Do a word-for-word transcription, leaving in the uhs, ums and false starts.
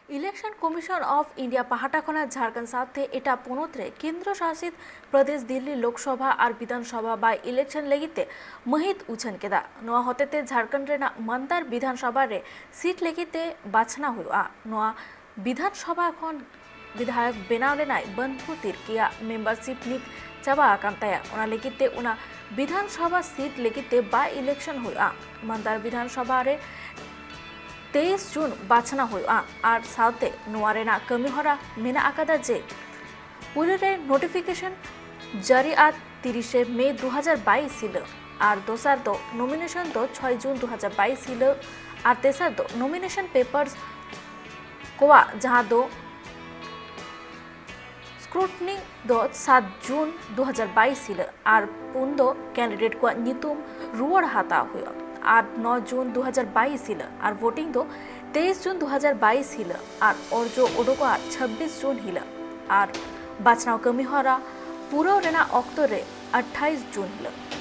Election Commission of India ᱯᱟᱦᱴᱟ ᱠᱷᱚᱱᱟᱜ ᱡᱷᱟᱲᱠᱷᱚᱸᱰ ᱥᱟᱶᱛᱮ ᱮᱴᱟᱜ ᱯᱚᱱᱚᱛ ᱨᱮ ᱠᱮᱱᱫᱨᱚ ᱥᱟᱥᱤᱛ ᱯᱨᱚᱫᱮᱥ ᱫᱤᱞᱞᱤ ᱞᱳᱠᱥᱚᱵᱷᱟ ᱟᱨ ᱵᱤᱫᱷᱟᱱ ᱥᱚᱵᱷᱟ by election ᱞᱟᱹᱜᱤᱫ ᱛᱮ ᱢᱟᱹᱦᱤᱛ ᱩᱪᱷᱟᱹᱱ ᱠᱮᱫᱟ᱾ ᱱᱚᱣᱟ ᱦᱚᱛᱮᱛᱮ ᱡᱷᱟᱲᱠᱷᱚᱸᱰ ᱨᱮᱱᱟᱜ ᱢᱟᱱᱫᱟᱨ ᱵᱤᱫᱷᱟᱱ ᱥᱚᱵᱷᱟ ᱨᱮ ᱥᱤᱴ ᱞᱟᱹᱜᱤᱫ ᱛᱮ ᱵᱟᱪᱷᱱᱟᱣ ᱦᱩᱭᱩᱜᱼᱟ᱾ ᱱᱚᱣᱟ ᱵᱤᱫᱷᱟᱱ ᱥᱚᱵᱷᱟ ᱠᱷᱚᱱ ᱵᱤᱫᱷᱟᱭᱚᱠ ᱵᱮᱱᱟᱣ ᱞᱮᱱᱟᱭ ᱵᱟᱹᱱᱯᱩ ᱛᱤᱨᱠᱤᱭᱟᱜ ᱢᱮᱢᱵᱟᱨᱥᱤᱯ ᱱᱤᱛ ᱪᱟᱵᱟ ᱟᱠᱟᱱ ᱛᱟᱭᱟ᱾ ᱚᱱᱟ ᱞᱟᱹᱜᱤᱫ ᱛᱮ ᱚᱱᱟ ᱵᱤᱫᱷᱟᱱ ᱥᱚᱵᱷᱟ ᱥᱤᱴ ᱞᱟᱹᱜᱤᱫ ᱛᱮ by election ᱦᱩᱭᱩᱜᱼᱟ᱾ ᱢᱟᱱᱫᱟᱨ ᱵᱤᱫᱷᱟᱱ ᱥᱚᱵᱷᱟ ᱨᱮ ᱛᱮᱭᱤᱥ ᱡᱩᱱ ᱵᱟᱪᱷᱱᱟᱣ ᱦᱩᱭᱩᱜᱼᱟ ᱟᱨ ᱥᱟᱶᱛᱮ ᱱᱚᱣᱟ ᱨᱮᱱᱟᱜ ᱠᱟᱹᱢᱤᱦᱚᱨᱟ ᱢᱮᱱᱟᱜ ᱟᱠᱟᱫᱟ ᱡᱮ ᱯᱩᱭᱞᱩ ᱨᱮ notification ᱡᱟᱹᱨᱤ ᱟᱨ ᱛᱤᱨᱤᱥᱮ ᱢᱮ ᱫᱩ ᱦᱟᱡᱟᱨ ᱵᱟᱭᱤᱥ ᱦᱤᱞᱳᱜ ᱟᱨ ᱫᱚᱥᱟᱨ ᱫᱚ nomination ᱫᱚ ᱪᱷᱚᱭ ᱡᱩᱱ ᱫᱩ ᱦᱟᱡᱟᱨ ᱵᱟᱭᱤᱥ ᱦᱤᱞᱳᱜ ᱟᱨ ᱛᱮᱥᱟᱨ ᱫᱚ nomination papers ᱠᱚᱣᱟᱜ ᱡᱟᱦᱟᱸ ᱫᱚ scrutiny ᱫᱚ ᱥᱟᱛ ᱡᱩᱱ ᱫᱩ ᱦᱟᱡᱟᱨ ᱵᱟᱭᱤᱥ ᱦᱤᱞᱳᱜ ᱟᱨ ᱯᱩᱱ ᱫᱚ candidate ᱠᱚᱣᱟᱜ ᱧᱩᱛᱩᱢ ᱨᱩᱣᱟᱹᱲ ᱦᱟᱛᱟᱣ ᱦᱩᱭᱩᱜᱼᱟ ᱟᱨ ᱱᱚ ᱡᱩᱱ ᱫᱩ ᱦᱟᱡᱟᱨ ᱵᱟᱭᱤᱥ ᱦᱤᱞᱳᱜ ᱟᱨ voting ᱫᱚ ᱛᱮᱭᱤᱥ ᱡᱩᱱ ᱫᱩ ᱦᱟᱡᱟᱨ ᱵᱟᱭᱤᱥ ᱦᱤᱞᱳᱜ ᱟᱨ ᱚᱨᱡᱚ ᱩᱰᱩᱠᱚᱜᱼᱟ ᱪᱷᱟᱵᱵᱤᱥ ᱡᱩᱱ ᱦᱤᱞᱳᱜ ᱟᱨ ᱵᱟᱪᱷᱱᱟᱣ ᱠᱟᱹᱢᱤᱦᱚᱨᱟ ᱯᱩᱨᱟᱹᱣ ᱨᱮᱱᱟᱜ ᱚᱠᱛᱚ ᱨᱮ ᱟᱴᱷᱟᱭᱤᱥ ᱡᱩᱱ ᱦᱤᱞᱳᱜ᱾